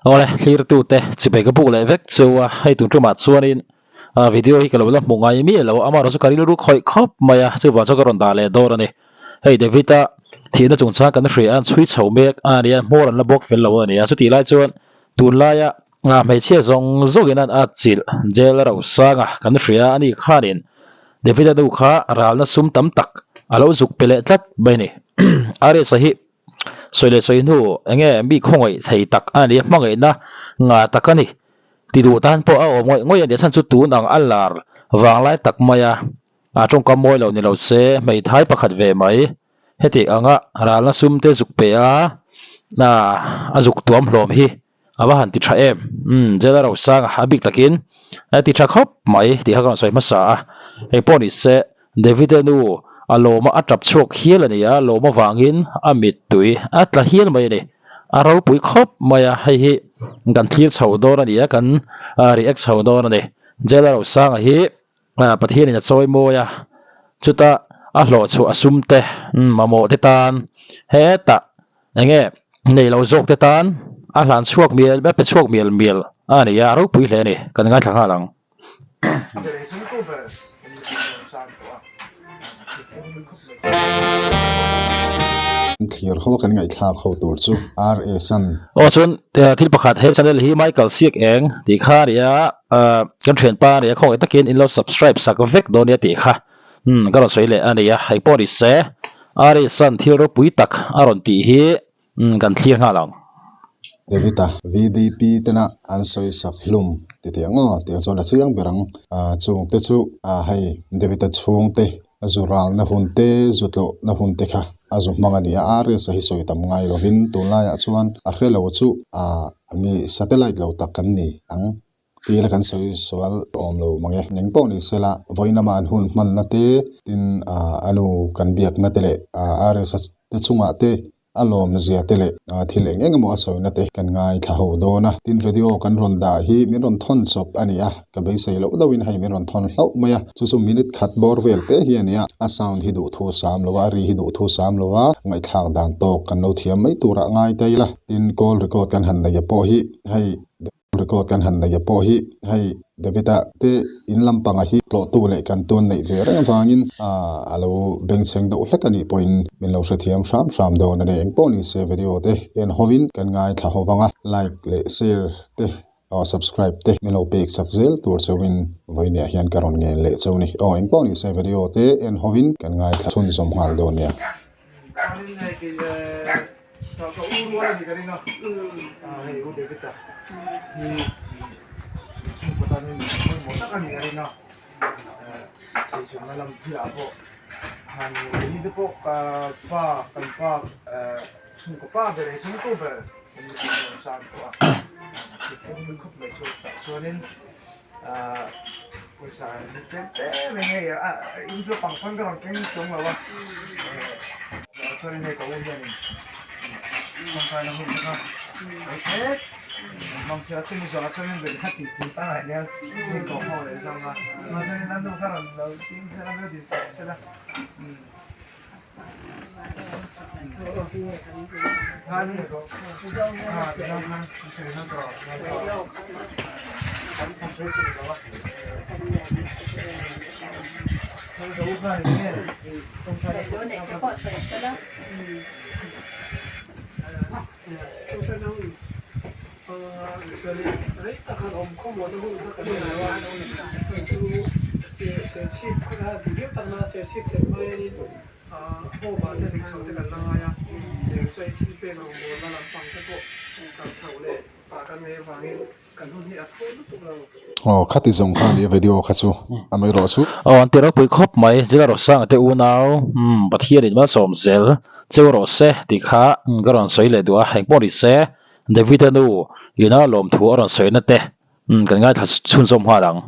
Awle thlirtute chibai ka buk leh vek chu a, hei tun tumah chuanin video hi ka lo la hmu ngai miah lo a, amaherawhchu ka rilru khawih khawp mai a, chuvang chuan ka rawn dah leh dawn a ni. Hei David-a thihna chungchang kan hria a, an chhui chho mek a nia, hmawr an la bawk fel lo a ni a, chutih lai chuan tunlaia hmeichhia zawng zawngin an atchilh jail a rosanga kan hria a ni khanin David-a nu kha ralna sum tam tak a lo zuk pe leh tlat mai a ni. Aresa hi Sawi leh sawi hnu enge mi khawngaih thei tak a ni a, hmangaihna nga tak a ni. Ti duh tan pawh a awm ngawih ngawih a ni. A chhan chu tun ang a lar vanglai tak mai a, a tawngkam mawi lo ni lo se hmeithai pakhat ve mai. Heti anga ralna sum te zuk pe a, a zuk tuam hlawm hi a va han ti tha em. Umm Jela Rosanga a bik takin a ti tha khawp mai tih kha ka rawn sawi hmasa a. Hei pawh ni se Davide nu a lawma a tap chhuak hial a ni a, lawm avangin a mittui a tla hial mai a ni. A ropui khawp mai a, hei hi kan thlir chho dawn a ni a, kan react chho dawn a ni. Jela Rosanga hi Pathianin a chawi mawi a, chuta a hlawh chhuah a sum te, mamawh te tan hetah eng nge nei lo zawk te tan a hlan chhuak mial a pe chhuak mial mial a ni a, a ropui hle a ni, kan ngaithla nghal ang. Thlir ho kan ngaihthlak ho tur chu RS an. Aw chuan thil pakhat he channel hi Michael Siak Eng tih kha a ni a, kan thianpa a ni a khawngaih takin in lo subscribe sak vek dawn nia tih kha ka rawn sawi leh a ni a, hei pawh ni se RS an thil ropui tak a rawn tih hi kan thlir nghal ang. David-a VDP tena an sawi sak hlum ti tih ang aw tih ang chuan a chiang ber ang. Chungte chu hei David-a chhungte zu ralna hun te zu tlawhna hun te kha a zu hmang a ni a, RS a hi sawi tam ngai lovin tunlaiah chuan a hre lo chu mi satellite lo tak kan ni ang. Tila kan sawi sual awm lo mang e. Eng pawh ni sela vawiin lama an hun hmanna te tin a nu kan biakna te leh RS te chungah te a lawmzia te leh thil eng eng emaw a sawina te kan ngaithla ho dawn a. Tin video kan rawn dah hi min rawn thawn chawp a ni a, ka beisei loh deuhin hei min rawn thawn hlauh mai a, chu chu minute khat bawr vel te hi a ni a, a sound hi duhthu sam lo a, a ri hi duhthu sam lo a, ngaihthlak dan tawk kan lo thiam mai turah ngai ta ila. Tin call record kan han neih pawh hi hei. Record kan han neih pawh hi hei David-a te in lampanga hi tlawhtu leh kan tun neih ve reng avangin a lo bengchheng deuh hlek a nih pawhin min lo hrethiam hram hram dawn a ni. Engpawh ni se video te en hovin kan ngaithla ho vang a, like leh share te aw subscribe te min lo pek chak zel tur chauhin vawinia hian ka rawn ngen leh chauh a ni. Aw engpawh ni se video te en hovin kan ngaithla chhunzawm nghal dawn nia. Ka u rual a ni ka ring a, hei u David-a hi chhungkaw tan hian pawimawh tak a ni ka ring a, eichawmna lam thilah pawh han ni te pawh ka pa kan pa chhungkaw pa ber eichawmtu ber an ni ang chan pawh a khawp mai chu tah chuanin ahh pawisa ni tlem tlem in hei a infield pang pawn ka rawn keng chuang lo a eh chuanin hei ka u hianin tawngtaina hun te kha a hrek hmang se a chumi zawhah chuanin ven kha tih pui ta ngai nia hei tawh ho leh zawng a chuanin a nu kha rawn lo ding sela lo din sak sela umm. Aw khati zawng kha nia video kha chu a mai rawh chu. Aw an ti ropui khawp mai Zila Rosanga te unau umm Pathian in malsawm zel cheu rawh se tih kha ka rawn sawi leh duh a engpawh ni se David-a nu ina lawmthu a rawn sawina te kan ngaithla chhunzawm nghal ang.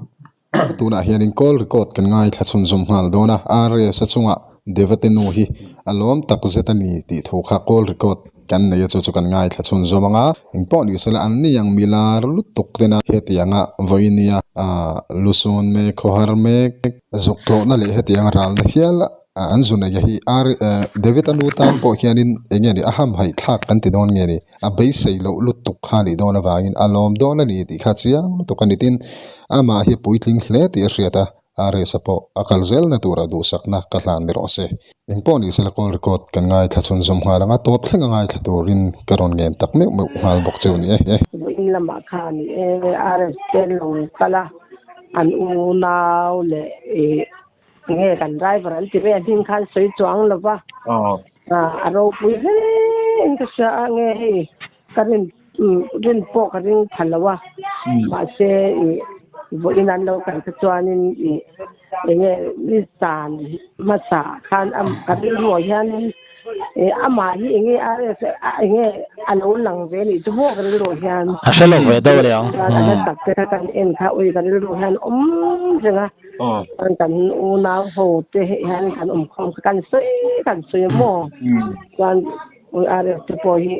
Tunah hianin call record kan ngaithla chhunzawm nghal dawn a, RS a chungah Devate nu hi a lawm tak zet a ni tih thu kha call record kan nei a chu chu kan ngaithla chhunzawm ang a, engpawh ni sela an ni ang milar lutuk tena hetianga vawinia ah lusun mek khawhar mek zuk tlawhna leh hetianga ralna hial a. An zu neih hi ar David a nu tan pawh hianin eng nge ni a hamhaih thlak kan ti dawn nge ni a beisei loh lutuk kha a nih dawn avangin a lawm dawn a ni tih kha chiang lutuk a ni tin amah hi a puitling hle tih a hriat a RS a pawh a kal zelna tura duhsakna ka hlan ni rawh se. Engpawh ni sela call record kan ngaithla chhunzawm nghal ang a tawp thleng a ngaithla turin ka rawn ngen tak meuh meuh nghal bawk cheu ni e. Vawiin lamah khan RS te an lo kal a an unau leh ih Nge kan driver an ti mai a hming khan sawi chuang lo va. A ropui hle in ka hria a nge hei ka rin rin pawh ka ring pha lo a. Mahse ih vawiin an lo kal te chuanin ih enge ni zan hmasa khan ka rilru ah hianin ih amah hi enge RS enge a lo lang ve anih chu maw ka rilru ah hian. A hre lo ve deuh aleh ang. Chuan a hla tak te kha kan en kha ui ka rilru hian awm reng a. Chuan kan unau ho te hian kan awm khawm kha kan sawi kan sawi a maw. Chuan ui RS te pawh hi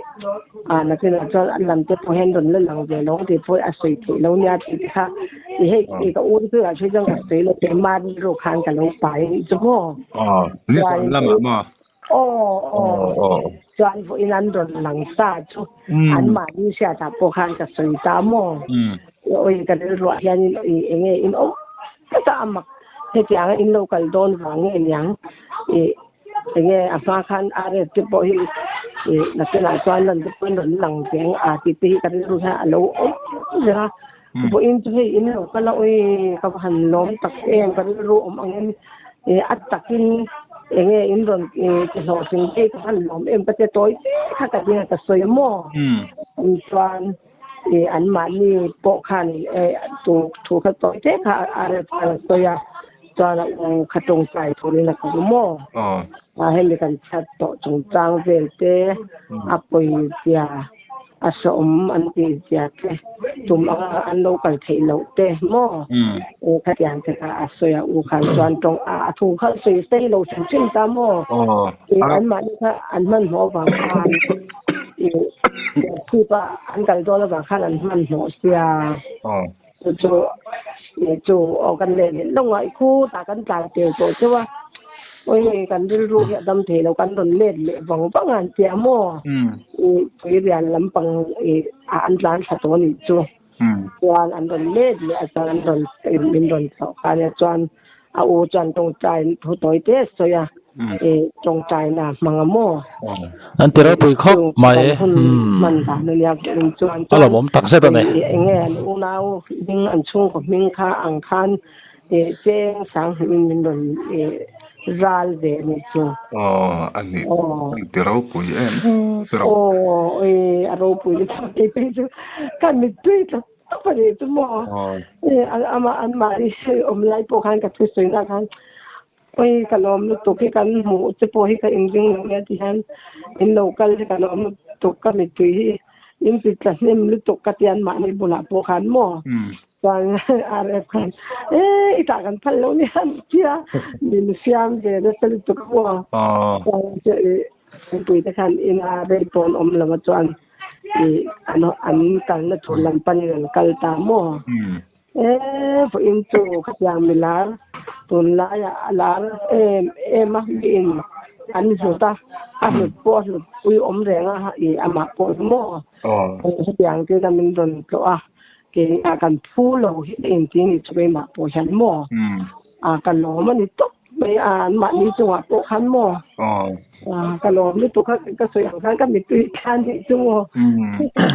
ah nakinah chuan a lam te pawh hian rawn la lang ve lo tih pawh a sawi theih lo nia tih te kha i hei i ka u te chu ah chuan ka sawi lo keimah rilru khan ka lo pai anih chu maw. Chuan lamah maw. Aw aw chuan vawiin an rawn lang sa chu anmahni hriatah pawh khan ka sawi ta maw awi ka rilruah hianin awi eng nge in awm tlat a a mak hetianga in lo kal dawn vang nge niang ih eng nge a hma khan RS te pawh hi ih nakinah chuan lan te pawhin rawn lang ve ang a tih te hi ka rilru hian a lo awm reng a vawiin chu hei in lo kal a awi ka va han lawm tak em ka rilru awm angin ih a takin eng nge in rawn ih ti hlawhtling phei ka han lawm em ka ti a tawi te kha ka nia ka sawi maw chuan ih anmahni pawh khan eh tu thu kha tawi te kha a rel khan a sawi a chuan a u kha tawngtai turin a kal maw a hemi kan chhiat tawh chungchang vel te a pawi zia a hrehawm an tih zia te tum anga an lo kal theih loh te maw u khatiang te kha a sawi a u khan chuan tawng a a thu kha sawi sei lo hrim hrim ta maw ih anmahni kha an hmanhmawh avang khan ih chhip a an kal dawn avang khan an hmanhmawh sia chu chu ih chu aw kan leh leh lawng a i khutah kan tlan tel tawh cheu a awi kan rilru hi a dam thei lo kan rawn let leh vang vang a an tia maw ih tui rian lampang ih ah an tlan thla tawh a nih chu chuan an rawn let leh a chuan an rawn min rawn thlawh kha ania chuan a u chuan tawngtai thu tawi te a sawi a ih tawngtaina a hmang a maw An ti ropui khawp mai kan hun hman dan ania chuan a lawmawm tak zet a ni. Eng nge an unau hming an chhungkaw hming kha ang khan ih cheng sang hmuhin min rawn ih ral ve a nih chu. Aw a ni an ti ropui em em. Aw ih a ropui lutuk tih phei chu ka mittui tla tawp a nih chu maw. Amah anmahni awm lai pawh khan ka thusawi na khan Oi ka lawm lutuk hi kan hmuh che pawh hi ka inring lo nia ti hian in lo kal hi ka lawm lutuk ka mittui hi in ti tla hnem lutuk ka ti an mahni bulah pawh khan maw chuan RF khan e i tah kan phal lo nia an tia min siam ve nasa lutuk a maw chuan mipui te khan ina rei pawn awm lo a chuan an kalna tur lam panin an kal ta maw. E vawiin chu khatiang mi lar tunlaiah a lar em em a miin an hlut a a hlut pawh a hlut pui awm reng a ih amah pawh hi maw hetiang te hian min rawn tlawh a keimah kan phu lo hi ka inti a nih chu keimah pawh hian maw a ka lawm a ni tawp mai a anmahni chungah pawh khan maw ka lawm lutuk a ka sawi ang khan ka mittui hian tih chu maw.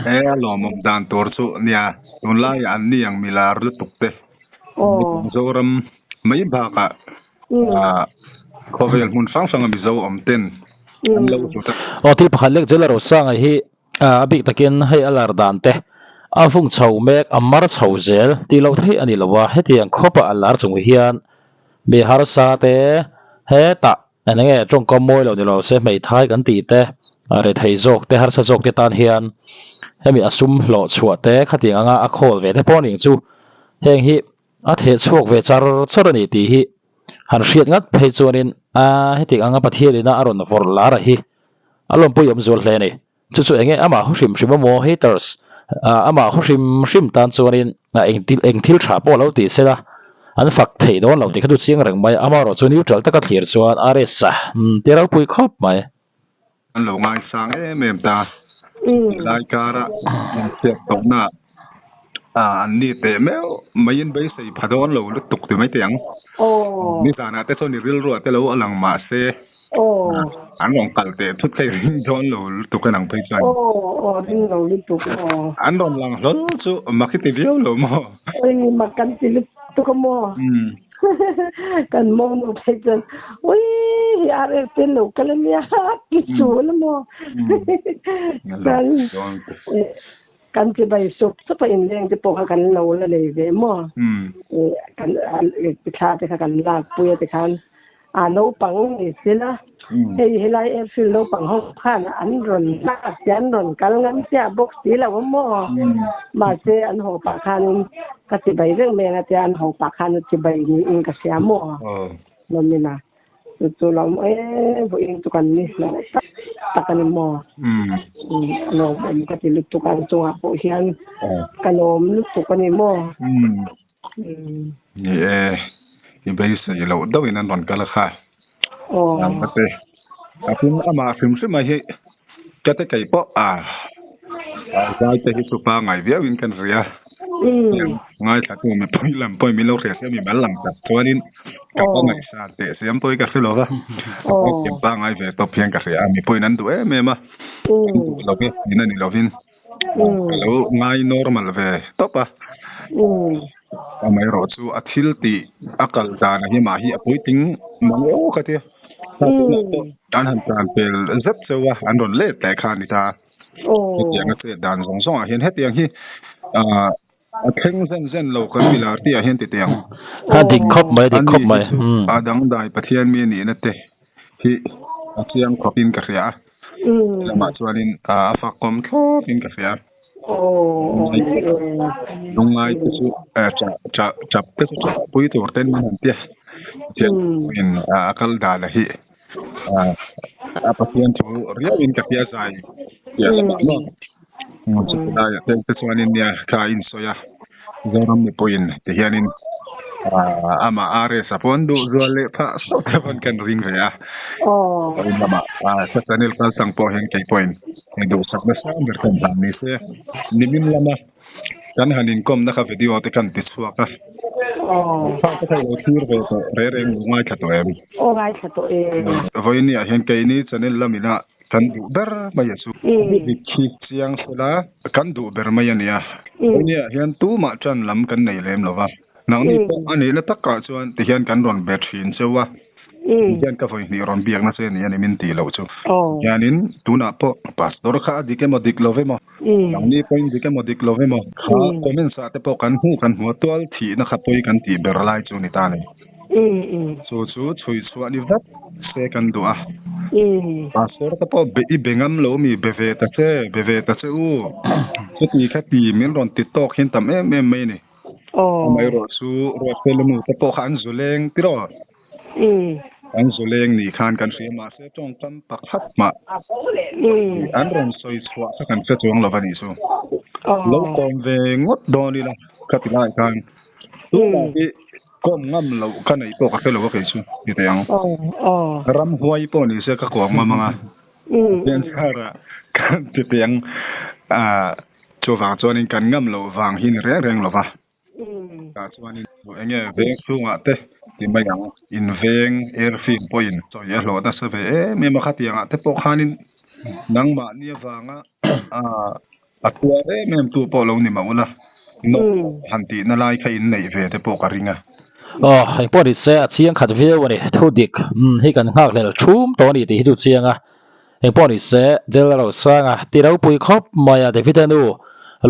He a lawmawm dan tur chu nia tunlaiah an ni ang milar lutuk te Mizoram mai bakah khawvel hmun hrang hranga Mizo awm ten an lo hlut a. Aw thil pakhat lek zel a Rosanga hi a bik takin hei a lar dan te a vung chho mek a mar chho zel tih loh theih a ni lo a hetiang khawpa a lar chung hian Mi harsa te hetah eng nge tawngkam mawi lo ni lo se hmeithai kan tih te rethei zawk te harsa zawk te tan hian hemi a sum hlawh chhuah te khatiang anga a khawl ve te pawh a nih chu heng hi a theh chhuak ve char char a ni tih hi han hriat ngat phei chuanin a hetiang anga Pathian ina a rawn vawrh lar a hi a lawmpui awm zual hle a ni. Chu chu enge amah haw hrim hrim amaw haters ah amah haw hrim hrim tan chuanin eng thil eng thil tha pawh lo tih sela. An fak thei dawn lo tih kha chu chiang reng mai a, amaherawh chu neutral taka thlir chuan RS a ti ropui khawp mai. An lo ngaisang em em ta. Helai kara inchhiat tawhna ah an ni teh meuh maiin beisei pha dawn lo lutuk ti mai teh ang. Nizanah te chuan i rilruah te lo a lang mahse an rawn kal teh thut kha i ring dawn lo lutuk a nang phei chuan. An rawn lang hlawl chu mak i ti viau lo maw? Mak kan ti lutuk a maw? Kan mawng phei chuan ui hi RF te lo kal ania ti chul amaw kan kan chibai sup sup a inleng te pawh kha kan lo la nei ve maw kan thla te kha kan lak pui a tikhan a naupang ni sela hei helai airfield naupang ho khan an rawn lak che an rawn kal ngam chiah bawk si lo a maw mahse an haw pah khanin ka chibai reng mai ang a tia an haw pah khan a chibai niin ka hria maw lawmin a chu chu lo awm em vawiin chu kan ni hlauh tak tak a ni maw a lawmawm ka ti lutuk a an chungah pawh hian ka lawm lutuk a ni maw. Ni e, i beisei loh deuhin an rawn kal a kha. Nang ka te. A tin amah hrim hrim a hi ka te kei pawh a zai te hi chu pangai viauin kan hria. Ngaithla tu mipui lam pawhin min lo hria sia mi mal lang tak chuanin ka va ngaihsan teh siam pawhin ka hre lo va. Ka thiam pangai ve tawp hian ka hria a, mipuiin an duh em em a. An duh lo ve tihna ni lovin. Ka lo ngai normal ve tawp a, amaherawh chu a thil tih a kal dan a hi mah hi a puitling mang aw ka ti a, an han tlan pel zet cheu a, an rawn let leh kha a ni ta a, hetiang a chet dan zawng zawng ah hian hetiang hi ah a thleng zen zen lo kan milar tih ah hian ti teh ang. A dik khawp mai, a dik khawp mai. A dangdai Pathian mi nihna te hi a chiang khawp in ka hria a. Lamah chuanin a fakawm thlawp in ka hria. Lungngai te chu tap te chu tap pui tur ten min han tia. Pathian a kal dan a hi a Pathian thu riau in ka hria zai piah lamah maw. Chulaiah te te chuanin nia kha a insawi a, Zoram mipuiin ti hianin amah RS a pawn duh zual leh phah sawt te pawn kan ring ve a. In lamah ka channel kal tlang pawh hian kei pawhin duhsak nasa ber kan hlan ni se. Nimin lama kan han inkawmna kha video te kan ti chhuak a. Kha te kha i lo thlir ve tawh reng reng lo ngaithla tawh em? Aw ngaithla tawh e. Vawinia hian keini channel lamina Kan duh ber mai a chu. Dik hi chiang sela kan duh ber mai a nia. Nia hian tumah tan lam kan nei lem lo va. Nangni pawh a nihna takah chuan tihian kan rawn be thin cheu a. Tihian ka vawi hnih rawn biakna che ni a ni min tih loh chu. Hianin tunah pawh pastor kha a dik emaw dik lo emaw, nangni pawhin dik emaw dik lo emaw kha comments ah te pawh kan hmuh kan hmu a, tual thihna kha pawi kan tih ber lai chu ni ta a ni. Chu chu chhui chhuah ni vat se kan duh a. Pastor te pawh be i be ngam lo mi be ve ta che, be ve ta che u. Chuti kha ti min rawn ti tawk hian tam em em mai a ni. Amaherawh chu Ruatfela nu te pawh kha an zu leng tiraw? An zu leng ni khan kan hria mahse tawngkam pakhat mah an rawn sawi chhuah kha kan hre chuang lo a nih chu. Lo kawm ve ngawt dawn ila ka ti lai khan tunah hi Kawm ngam loh ka neih pawh ka hre lo a kei chu ti teh ang. Ramhuai pawh ni se ka kawm ngam ang a. Pathian zarah kan ti teh ang. Chuvang chuanin kan ngam loh vang hi ni reng reng lo va. Tah chuanin eng nge veng chhungah te ti mai ang. In veng airfield pawhin sawi a hlawh nasa ve em em a khatiangah te pawh khanin nangmahni avanga A tuar em em tu pawh lo ni mah ula, nawk han tihna lai kha in neih ve te pawh ka ring a. Aw, engpawh ni se a chiang khat viau a ni, thu dik hi kan nghakhlel thum tawh a ni tih hi chu chiang a. Engpawh ni se, Jail a lo sang a, ti ropui khawp mai a, David-a nu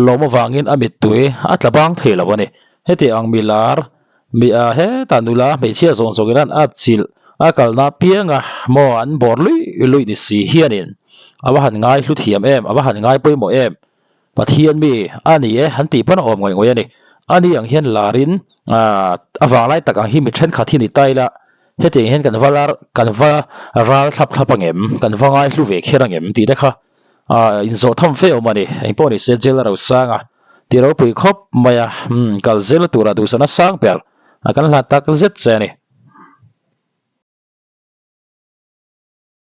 lawm avangin a mittui a tla bang thei lo a ni. Heti ang milar mi a hetah nula hmeichhia zawng zawngin an at chilh a kalna apianga maw an bawr luih luih ni si hianin a va han ngai hlu thiam em a va han ngai pawimawh em Pathian mi a ni e han tih pawn a awm ngawih ngawih a ni ani ang hian larin ah a vanglai tak ang hi mi thenkhat hi ni ta ila hetiang hian kan va lar kan va ral thlap thlap ang em kan va ngai hlu ve kher ang em tih te kha ah inzawh tham fe awm a ni engpawh ni se jail a ro sang a. Ti ropui khawp mai a, umm kal zel tura duhsana sang ber. Kan hlat tak zet che a ni.